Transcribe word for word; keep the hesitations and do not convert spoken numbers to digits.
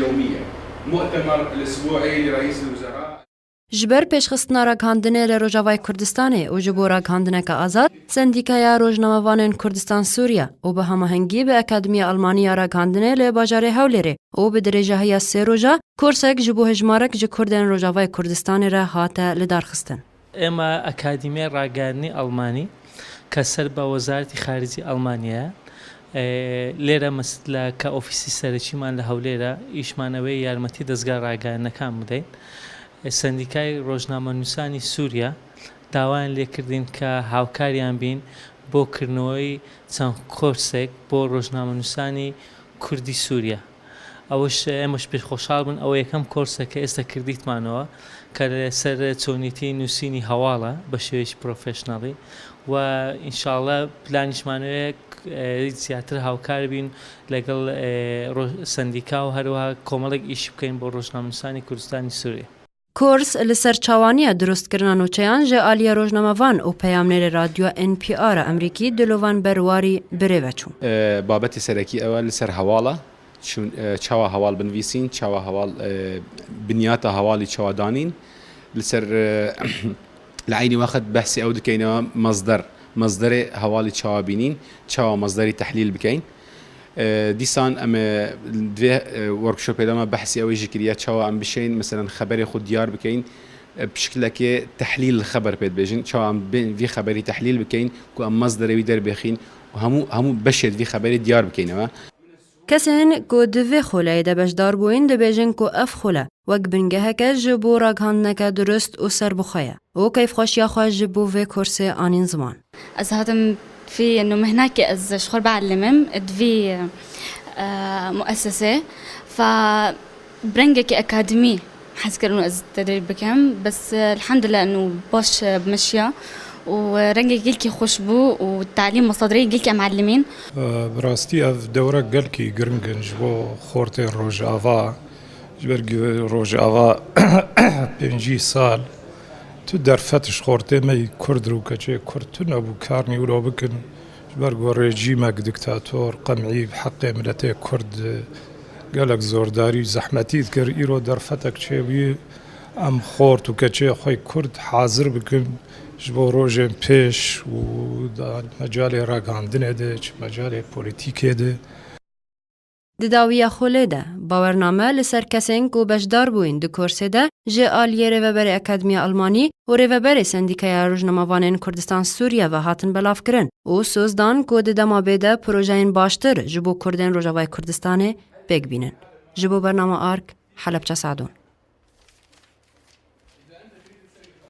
يومية مؤتمر الأسبوعي لرئيس الوزراء. Ji ber pêşxistina ragihandinê li Rojavayê Kurdistanê û ji bo ragihandineke azad, Sendîkaya Rojnamevanên Kurdistan Sûriye û bi hemahengî bi Akademiya Almanî ya Ragihandinê li bajarê Hewlêrê û bi dirêjahiya sê roja, kursek ji bo hejmarek ji Kurdên Rojavayê Kurdistanê re hate lidarxistin. ئێمە ئەکادیمیای ڕاگەیاندنی ئەڵمانی کە سەر بە وەزارەتی خارجی ئەڵمانیایە، ئێ، لێرە مەس-، لە، کە ئۆفیسی سەرەکیمان لە هەولێرە، ئیشمانەوەی یارمەتی دەستگا ڕاگەیاندنەکان بدەین. ئێ، سەندیکای ڕۆژنامەنووسانی سووریا داوایان لێکردین کە هاوکاریان بین بۆ کردنەوەی چەند کۆرسێک بۆ ڕۆژنامەنووسانی کوردی سووریا. ئەوەش، ئێمەش پێ خۆشحاڵ بوون، ئەوە یەکەم کۆرسە کە ئێستا کردیتمانەوە کە لەسەر چۆنیەتی نووسینی هەواڵە بە شێوەیەکی پرۆفێشنەڵی و ئینشاڵڵا پلانیشمانەوەیە، ئێ، زیاتر هاوکار بین لەگەڵ، ئێ، ڕۆ-، سەندیکا و هەروەها کۆمەڵێک ئیش بکەین بۆ ڕۆژنامەنووسانی کوردستانی سووریا. Kors li ser çawaniya dirustkirina nûçeyan ji aliyê rojnamevan û peyamnêrê radyoya N P R a Amerîkî Dilovan Berwarî bi rê ve çû. Babetê serekî ew e li ser hewal e. Çûn, e, çawa hewal binivîsîn, çawa hewal, e, binyata hewalî çawa danîn. Li ser, e, li eynî wext behsê ew dikeynەوە, مصدر، مصدرê hewalî çawa bînîn, çawa مصدرî tehlîl bikeyn. E, dîsan em ê di vê, e, workshopê de me behsî ew jî kiriye, çawa em bişên, meselen, xeberê xwe diyar bikeyn, e, bi şikilekê tehlîl li xeber pê dibêjin, çawa em bên vî xeberî tehlîl bikeyn, ku em مصدرê wî derbêxîn û hemû, hemû beşê di vî xeberê diyar bikeyneve. Kesên ku di vê xoleyê de beşdar bûyîn dibêjin ku ev xole wek bingeheke ji bo ragihandineke durust û serbixwe ye û keyfxweşiya xwe ji bo vê kursê anîn ziman. Ez hatim fi eno mehnakê ez ji xwe بعلمم di vî, e, muessesê. Fa bi rengekî akademî hez kir eno ez tedrîb bikim. Bes, e, elhamdülillah eno baş, e, bimeşiya û, e, rengekî gelkî xweş bû û talîm mesadreyê gelkî em elimîn. E, bi rastî ev dewre gelkî giring in ji bo xortê Rojava. Ji ber ku Rojava pêncî sal tu derfet ji xortê me yî Kurd û keçê Kurd tune bû, kar nî wilo bikin. Ji ber ku rejîmek diktator, qemî bi heqê miletê Kurd gelek zordarî û zehmetî dikir. Îro derfetek çêbûyî, em xort û keçê xwe yî Kurd hazir bikin ji bo rojên pêş û da mecalê ragihandinê de, çi mecalê polîtîkê de. Di dawiya xolê de, bawername li ser kesên ku beşdar bûyîn di korsê de ji aliyê Rêveberê Akademiya Almanî û Rêveberê Sendîkaya Rojnamevanên Kurdistan Sûriye ve hatin belavkirin û soz dan ku di dema bê de projeyên baştir ji bo Kurdên Rojavayê Kurdistanê pêk bînin. Ji bo Bernama Ark, Helebçe Sadon.